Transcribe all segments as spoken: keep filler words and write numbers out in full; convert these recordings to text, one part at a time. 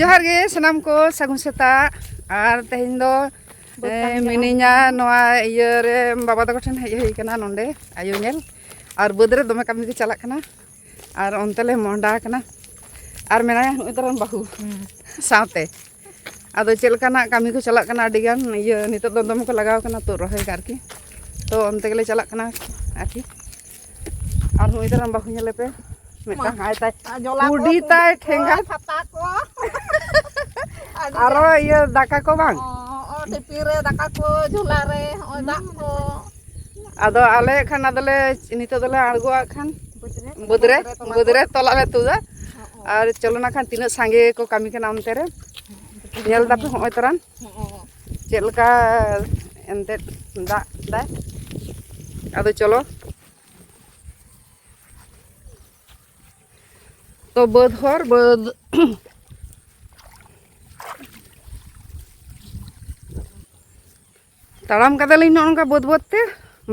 ᱡᱚᱦᱟᱨ ᱜᱮ ᱥᱟᱱᱟᱢ ᱠᱚ, ᱥᱟᱹᱜᱩᱱ ᱥᱮᱛᱟᱜ᱾ ᱟᱨ ᱛᱮᱦᱮᱧ ᱫᱚ ᱵᱟᱹᱫᱽ ᱠᱟᱹᱢᱤ ᱮ, ᱪᱟᱞᱟᱣ᱾ ᱢᱤᱱᱟᱹᱧᱟ ᱱᱚᱣᱟ ᱤᱭᱟᱹ ᱨᱮ, ᱵᱟᱵᱟ ᱛᱟᱠᱚ ᱴᱷᱮᱱ ᱦᱮᱡ ᱦᱩᱭ ᱠᱟᱱᱟ ᱱᱚᱸᱰᱮ ᱟᱭᱳ ᱧᱮᱞ᱾ ᱟᱨ ᱵᱟᱹᱫᱽ ᱨᱮ ᱫᱚᱢᱮ ᱠᱟᱹᱢᱤ ᱠᱚ ᱪᱟᱞᱟᱜ ᱠᱟᱱᱟ᱾ ᱟᱨ ᱚᱱᱛᱮ ᱞᱮ ᱢᱚᱦᱰᱟ ᱟᱠᱟᱱᱟ᱾ ᱟᱨ ᱢᱮᱱᱟᱭᱟ ᱱᱩᱜᱼᱩᱭ ᱛᱟᱨᱟᱱ ᱵᱟᱹᱦᱩ ᱥᱟᱶᱛᱮ᱾ ᱟᱫᱚ ᱪᱮᱫ ᱞᱮᱠᱟᱱᱟᱜ ᱠᱟᱹᱢᱤ ᱠᱚ ᱪᱟᱞᱟᱜ ᱠᱟᱱᱟ, ᱟᱹᱰᱤ ᱜᱟᱱ ᱤᱭᱟᱹ ᱱᱤᱛᱚᱜ ᱫᱚ ᱫᱚᱢᱮ ᱠᱚ ᱞᱟᱜᱟᱣ ᱠᱟᱱᱟ ᱛᱩᱫ ᱨᱚᱦᱚᱭ ᱜᱮ ᱟᱨᱠᱤ᱾ ᱛᱚ ᱚᱱᱛᱮ ᱜᱮᱞᱮ ᱪᱟᱞᱟᱜ ᱠᱟᱱᱟ ᱟᱨᱠᱤ᱾ ᱟᱨ ᱱᱩᱜᱼᱩᱭ ᱛᱟᱨᱟᱱ ᱵᱟᱹᱦᱩ ᱧᱮᱞᱮ ᱯᱮ, ᱢᱤᱫᱴᱟᱝ ᱟᱭ ᱛᱟᱭ, ᱡᱚᱞᱟ ᱠᱚ, ᱠᱩᱰᱤ ᱛᱟᱭ, ᱠᱩᱰᱤ ᱠᱚ, ᱴᱷᱮᱸᱜᱟ᱾ ᱪᱷᱟᱛᱟ ᱠᱚ᱾ ᱟᱹᱰᱤ ᱟᱨᱚ ᱜᱟᱱ᱾ ᱤᱭᱟᱹ ᱫᱟᱠᱟ ᱠᱚ ᱵᱟᱝ? ᱚ, ᱚ, ᱴᱤᱯᱤᱱ ᱨᱮ ᱫᱟᱠᱟ ᱠᱚ, ᱡᱷᱚᱞᱟ ᱨᱮ ᱦᱚᱸᱜᱼᱚᱭ ᱫᱟᱜ ᱠᱚ᱾ ᱟᱫᱚ ᱟᱞᱮ ᱠᱷᱟᱱ ᱟᱫᱚᱞᱮ ᱱᱤᱛᱚᱜ ᱫᱚᱞᱮ ᱟᱬᱜᱚᱣᱟᱜ ᱠᱷᱟᱱ ᱵᱟᱹᱫᱽ ᱨᱮ, ᱵᱟᱹᱫᱽ ᱨᱮ, ᱵᱟᱹᱫᱽ ᱨᱮ ᱛᱚᱞᱟ ᱞᱮ ᱛᱩᱫᱟ᱾ ᱦᱚᱸᱜᱼᱚ᱾ ᱟᱨ ᱪᱚᱞᱚ ᱱᱟ ᱠᱷᱟᱱ ᱛᱤᱱᱟᱹᱜ ᱥᱟᱸᱜᱮ ᱠᱚ ᱠᱟᱹᱢᱤ ᱠᱟᱱᱟ ᱚᱱᱛᱮ ᱨᱮ᱾ ᱧᱮᱞ ᱫᱟᱯᱮ ᱦᱚᱸᱜᱼᱚᱭ ᱛᱚᱨᱟᱱ ᱦᱚᱸᱜᱼᱚ᱾ ᱪᱮᱫ ᱞᱮᱠᱟ ᱮᱱᱛᱮᱫ ᱫᱟᱜ ᱫᱟᱭ᱾ ᱟᱫᱚ ᱪᱚᱞᱚ᱾ ᱛᱚ ᱵᱟᱹᱫᱽ ᱦᱚᱨ, ᱵᱟᱹᱫᱽ᱾ ᱛᱟᱲᱟᱢ ᱠᱟᱫᱟᱞᱤᱧ ᱱᱚᱜᱼᱚ ᱱᱚᱝᱠᱟ ᱵᱟᱹᱫᱽ ᱵᱟᱹᱫᱽ ᱛᱮ᱾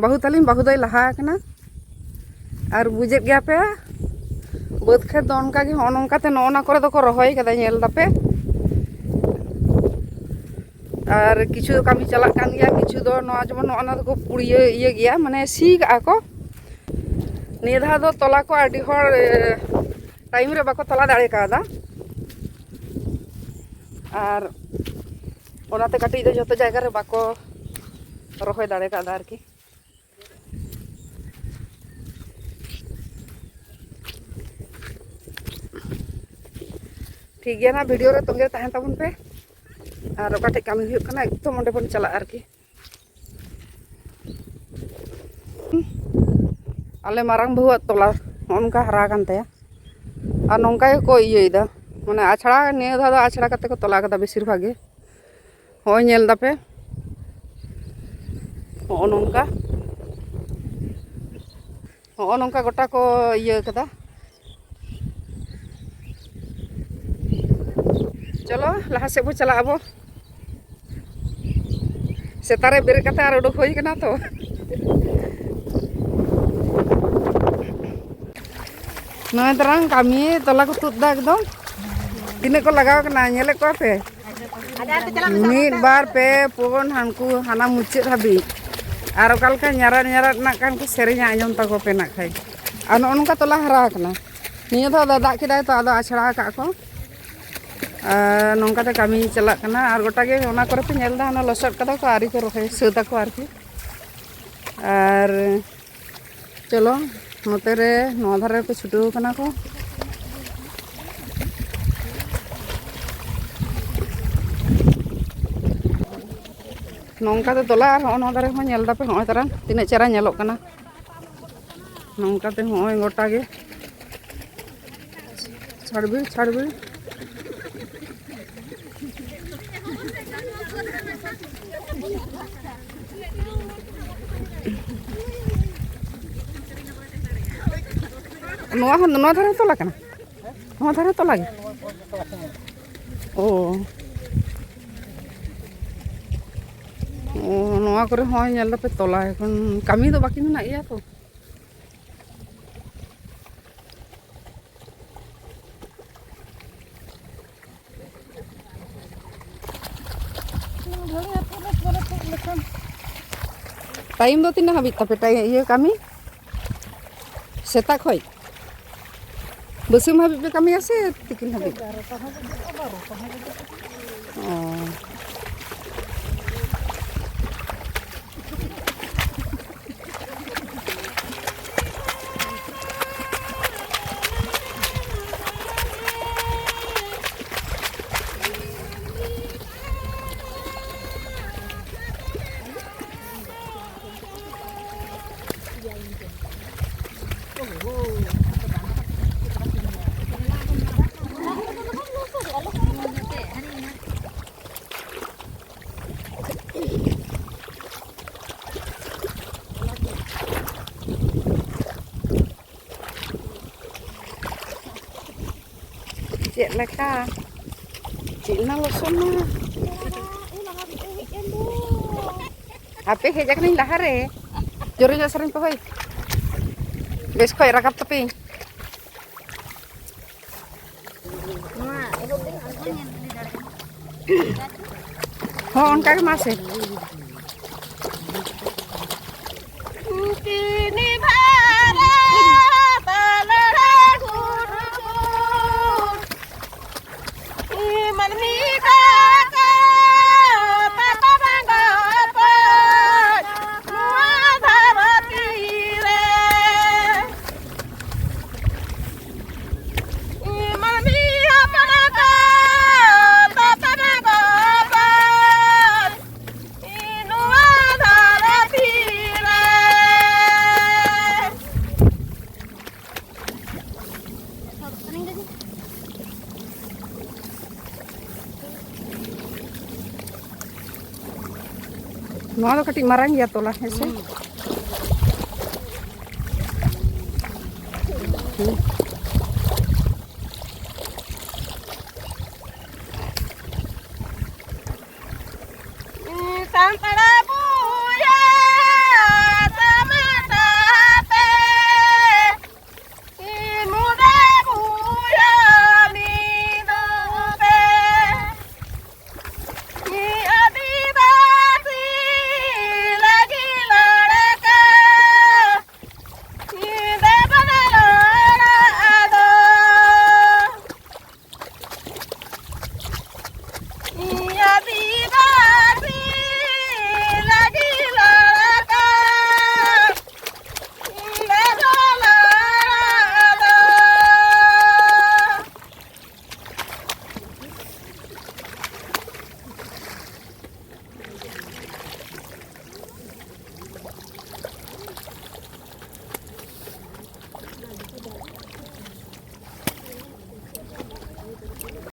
ᱵᱟᱹᱦᱩ ᱛᱟᱹᱞᱤᱧ, ᱵᱟᱹᱦᱩ ᱫᱚᱭ ᱞᱟᱦᱟ ᱟᱠᱟᱱᱟ᱾ ᱟᱨ ᱵᱩᱡᱮᱫ ᱜᱮᱭᱟ ᱯᱮ, ᱵᱟᱹᱫᱽ ᱠᱷᱮᱛ ᱫᱚ ᱚᱱᱠᱟ ᱜᱮ, ᱦᱚᱸᱜᱼᱚ ᱱᱚᱝᱠᱟ ᱛᱮ ᱱᱚᱜᱼᱚ ᱱᱟ ᱠᱚᱨᱮ ᱫᱚᱠᱚ ᱨᱚᱦᱚᱭ ᱠᱟᱫᱟ, ᱧᱮᱞ ᱫᱟᱯᱮ᱾ ᱟᱨ ᱠᱤᱪᱷᱩ ᱫᱚ ᱠᱟᱹᱢᱤ ᱪᱟᱞᱟᱜ ᱠᱟᱱ ᱜᱮᱭᱟ, ᱠᱤᱪᱷᱩ ᱫᱚ ᱱᱚᱣᱟ ᱡᱮᱢᱚᱱ ᱱᱚᱜᱼᱚ ᱱᱟ ᱫᱚᱠᱚ ᱯᱩᱲᱤᱭᱟᱹ ᱤᱭᱟᱹ ᱜᱮᱭᱟ, ᱢᱟᱱᱮ ᱥᱤ ᱠᱟᱜᱼᱟ ᱠᱚ᱾ ᱱᱤᱭᱟᱹ ᱫᱷᱟᱣ ᱫᱚ ᱛᱚᱞᱟ ᱠᱚ ᱟᱹᱰᱤ ᱦᱚᱲ, ᱮ, ᱴᱟᱭᱤᱢ ᱨᱮ ᱵᱟᱠᱚ ᱛᱚᱞᱟ ᱫᱟᱲᱮ ᱠᱟᱣᱫᱟ᱾ ᱟᱨ ᱚᱱᱟᱛᱮ ᱠᱟᱹᱴᱤᱡ ᱫᱚ ᱡᱚᱛᱚ ᱡᱟᱭᱜᱟ ᱨᱮ ᱵᱟᱠᱚ ᱨᱚᱦᱚᱭ ᱫᱟᱲᱮ ᱠᱟᱣᱫᱟ ᱟᱨᱠᱤ᱾ ᱴᱷᱤᱠ ᱜᱮᱭᱟ, ᱱᱟ ᱵᱷᱤᱰᱤᱭᱳ ᱨᱮ ᱛᱚᱸᱜᱮ ᱛᱟᱦᱮᱱ ᱛᱟᱵᱚᱱ ᱯᱮ᱾ ᱟᱨ ᱚᱠᱟ ᱴᱷᱮᱡ ᱠᱟᱹᱢᱤ ᱦᱩᱭᱩᱜ ᱠᱟᱱᱟ, ᱮᱠᱫᱚᱢ ᱚᱸᱰᱮ ᱵᱚᱱ ᱪᱟᱞᱟᱜᱼᱟ ᱟᱨᱠᱤ᱾ ᱟᱞᱮ ᱢᱟᱨᱟᱝ ᱵᱟᱹᱦᱩᱣᱟᱜ ᱛᱚᱞᱟ ᱱᱚᱜᱼᱚ ᱱᱚᱝᱠᱟ ᱦᱟᱨᱟ ᱟᱠᱟᱱ ᱛᱟᱭᱟ᱾ ᱟᱨ ᱱᱚᱝᱠᱟ ᱜᱮᱠᱚ ᱤᱭᱟᱹᱭᱮᱫᱟ, ᱢᱟᱱᱮ ᱟᱪᱷᱲᱟ, ᱱᱤᱭᱟᱹ ᱫᱷᱟᱣ ᱫᱚ ᱟᱪᱷᱲᱟ ᱠᱟᱛᱮ ᱠᱚ ᱛᱚᱞᱟ ᱠᱟᱫᱟ ᱵᱮᱥᱤᱨ ᱵᱷᱟᱜᱽ ᱜᱮ᱾ ᱦᱚᱸᱜᱼᱚᱭ ᱧᱮᱞ ᱫᱟᱯᱮ, ᱦᱚᱸᱜᱼᱚ ᱱᱚᱝᱠᱟ, ᱦᱚᱸᱜᱼᱚ ᱱᱚᱝᱠᱟ ᱜᱚᱴᱟ ᱠᱚ ᱤᱭᱟᱹ ᱠᱟᱫᱟ᱾ ᱪᱚᱞᱚ ᱞᱟᱦᱟ ᱥᱮᱫ ᱵᱚ ᱪᱟᱞᱟᱜ ᱟᱵᱚ᱾ ᱥᱮᱛᱟᱜ ᱨᱮ ᱵᱮᱨᱮᱫ ᱠᱟᱛᱮ ᱟᱨ ᱩᱰᱩᱠ ᱦᱩᱭ ᱠᱟᱱᱟ ᱛᱚ᱾ ᱱᱚᱜᱼᱚᱭ ᱛᱟᱨᱟᱝ ᱠᱟᱹᱢᱤ ᱛᱚᱞᱟ ᱠᱚ ᱛᱩᱫ ᱫᱟ ᱮᱠᱫᱚᱢ᱾ ᱛᱤᱱᱟᱹᱜ ᱠᱚ ᱞᱟᱜᱟᱣ ᱠᱟᱱᱟ, ᱧᱮᱞᱮᱫ ᱠᱚᱣᱟ ᱯᱮ? ᱢᱤᱫ, ᱵᱟᱨ, ᱯᱮ, ᱯᱩᱱ, ᱦᱟᱱᱠᱩ ᱦᱟᱱᱟ ᱢᱩᱪᱟᱹᱫ ᱦᱟᱹᱵᱤᱡ᱾ ᱟᱨ ᱚᱠᱟ ᱞᱮᱠᱟ ᱧᱟᱨᱟᱫ ᱧᱟᱨᱟᱫ ᱨᱮᱱᱟᱜ ᱠᱷᱟᱱ ᱠᱚ ᱥᱮᱨᱮᱧᱟ, ᱟᱸᱡᱚᱢ ᱛᱟᱠᱚ ᱯᱮ ᱱᱟᱜ ᱠᱷᱟᱡ᱾ ᱟᱨ ᱱᱚᱜᱼᱚ ᱱᱚᱝᱠᱟ ᱛᱚᱞᱟ ᱦᱟᱨᱟ ᱟᱠᱟᱱᱟ᱾ ᱱᱤᱭᱟᱹ ᱫᱷᱟᱣ ᱫᱚ ᱫᱟᱜ ᱠᱮᱫᱟᱭ ᱛᱚ, ᱟᱫᱚ ᱟᱪᱷᱲᱟ ᱟᱠᱟᱫ ᱠᱚ᱾ ᱟᱨ ᱱᱚᱝᱠᱟᱛᱮ ᱠᱟᱹᱢᱤ ᱪᱟᱞᱟᱜ ᱠᱟᱱᱟ᱾ ᱟᱨ ᱜᱚᱴᱟ ᱜᱮ ᱚᱱᱟ ᱠᱚᱨᱮ ᱯᱮ ᱧᱮᱞ ᱮᱫᱟ, ᱚᱱᱟ ᱞᱚᱥᱚᱫ ᱠᱟᱫᱟ ᱠᱚ, ᱟᱹᱣᱨᱤ ᱠᱚ ᱨᱚᱦᱚᱭ ᱥᱟᱹᱛ ᱟᱠᱚ ᱟᱨᱠᱤ᱾ ᱟᱨ ᱪᱚᱞᱚ, ᱱᱚᱛᱮ ᱨᱮ ᱱᱚᱣᱟ ᱫᱷᱟᱨᱮ ᱨᱮᱠᱚ ᱪᱷᱩᱴᱟᱹᱣ ᱠᱟᱱᱟ ᱠᱚ᱾ ᱱᱚᱝᱠᱟ ᱛᱮ ᱛᱚᱞᱟ, ᱟᱨ ᱦᱚᱸᱜᱼᱚ ᱱᱚᱣᱟ ᱫᱷᱟᱨᱮ ᱦᱚᱸ ᱧᱮᱞ ᱫᱟᱯᱮ, ᱦᱚᱸᱜᱼᱚᱭ ᱛᱟᱨᱟ ᱛᱤᱱᱟᱹᱜ ᱪᱮᱦᱨᱟ ᱧᱮᱞᱚᱜ ᱠᱟᱱᱟ᱾ ᱱᱚᱝᱠᱟ ᱛᱮ ᱦᱚᱸᱜᱼᱚᱭ ᱜᱚᱴᱟ ᱜᱮ ᱪᱷᱟᱲᱵᱤᱲ ᱪᱷᱟᱲᱵᱤᱲ᱾ ᱱᱚᱣᱟ ᱦᱚᱸ, ᱱᱚᱣᱟ ᱫᱷᱟᱨᱮ ᱛᱚᱞᱟ ᱠᱟᱱᱟ? ᱱᱚᱣᱟ ᱫᱷᱟᱨᱮ ᱛᱚᱞᱟ ᱜᱮ? ᱚ᱾ ᱚ, ᱱᱚᱣᱟ ᱠᱚᱨᱮ ᱦᱚᱸ ᱧᱮᱞ ᱫᱟᱯᱮ ᱛᱚᱞᱟ, ᱮᱠᱷᱚᱱ ᱠᱟᱹᱢᱤ ᱫᱚ ᱵᱟᱹᱠᱤ ᱢᱮᱱᱟᱜ ᱜᱮᱭᱟ ᱛᱚ᱾ ᱴᱟᱭᱤᱢ ᱫᱚ ᱛᱤᱱᱟᱹᱜ ᱦᱟᱹᱵᱤᱡ ᱛᱟᱯᱮ ᱴᱟᱭ-, ᱤᱭᱟᱹ ᱠᱟᱹᱢᱤ? ᱥᱮᱛᱟᱜ ᱠᱷᱚᱡ ᱵᱟᱹᱥᱤᱢ ᱦᱟᱹᱵᱤᱡ ᱯᱮ ᱠᱟᱹᱢᱤᱭᱟ ᱥᱮ ᱛᱤᱠᱤᱱ ᱦᱟᱹᱵᱤᱡ? ᱚ᱾ ᱪᱮᱫ ᱞᱮᱠᱟ? ᱪᱮᱫ ᱮᱱᱟ ᱞᱚᱥᱚᱫ ᱢᱟ? ᱟᱯᱮ ᱦᱮᱡ ᱟᱠᱟᱱᱟᱹᱧ ᱞᱟᱦᱟᱨᱮ᱾ ᱡᱳᱨᱮ ᱧᱚᱜ ᱥᱮᱨᱮᱧ ᱯᱮ ᱦᱳᱭ᱾ ᱵᱮᱥ ᱠᱷᱚᱡ ᱨᱟᱠᱟᱵ ᱛᱟᱯᱮ᱾ ᱦᱚᱸ, ᱚᱱᱠᱟ ᱜᱮ ᱢᱟᱥᱮ᱾ ᱢᱟᱹᱱᱢᱤ ᱠᱚ ᱛᱟᱯᱟᱢ ᱜᱚᱯᱚᱡ ᱱᱚᱣᱟ ᱫᱷᱟᱹᱨᱛᱤ ᱨᱮ᱾ ᱢᱟᱹᱱᱢᱤ ᱦᱚᱯᱚᱱ ᱠᱚ ᱛᱟᱯᱟᱢ ᱜᱚᱯᱚᱡ ᱱᱚᱣᱟ ᱫᱷᱟᱹᱨᱛᱤ ᱨᱮ᱾ ᱱᱚᱣᱟ ᱫᱚ ᱠᱟᱹᱴᱤᱡ ᱢᱟᱨᱟᱝ ᱜᱮᱭᱟ ᱛᱚᱞᱟ, ᱦᱮᱸ ᱥᱮ? ᱦᱩᱸ᱾